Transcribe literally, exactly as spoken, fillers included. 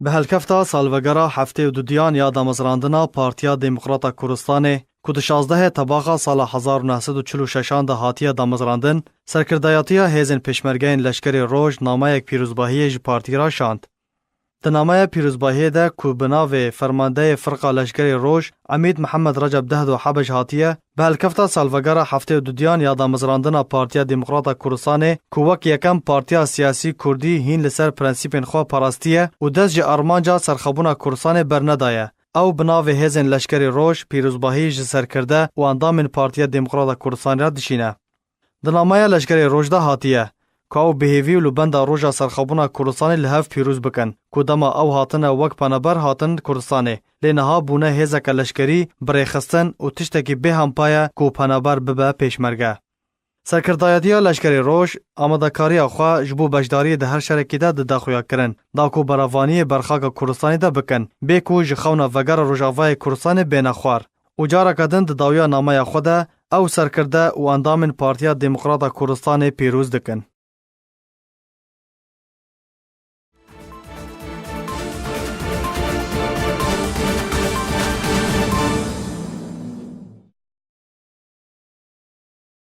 Bi helkefta salvegera heftê û dudiyan ya damezrandina Partiya Demokrata Kurdistanê, ku di şazdehê Tebaxa sala hezar û neh sed û çil û şeşan de hatiye damezrandin, serkirdayetiya hêzên pêşmergeyên Leşkerê Roj nameyek pîrozbahiyê ji partî re şand. Di nameya pîrozbahiyê de ku bi navê Fermandeyê Firqa Leşkerê Roj, Emîd Mihemed Receb Dehdo Hebeş hatiye, bi helkefta salvegera heftê û dudiyan ya damezrandina Partiya Demokrata Kurdistanê ku wek yekem partiya siyasî kurdî hîn li ser prensîpên xwe parastiye û dest ji armanca serxwebûna Kurdistanê bernedaye, ew bi navê Hêzên Leşkerê Roj pîrozbahî ji serkirde û endamên Partiya Demokrata Kurdistanê re dişîne. Di nameya Leşkerê Roj de hatiye ku ew bi hêvî û li benda roja serxwebûna Kurdistanê li hev pîroz bikin, ku dema ew hatine wek penaber hatin Kurdistanê, lê niha bûne hêzeke leşkerî birêxistin û tiştekî bêhempa ye ku penaber bibe pêşmerge. Serkirdayetiya Leşkerê Roj amadekariya xwe ji bo beşdariyê di her şerekî de dide xuyakirin, da ku berevaniyê berxaka Kurdistanê de bikin, bê ku ji xewna vegera Rojavayê Kurdistanê bêne xwar. Û careke din di dawiya nameya xwe de ew serkirde û endamên Partiya Demokrata Kurdistanê pîroz dikin.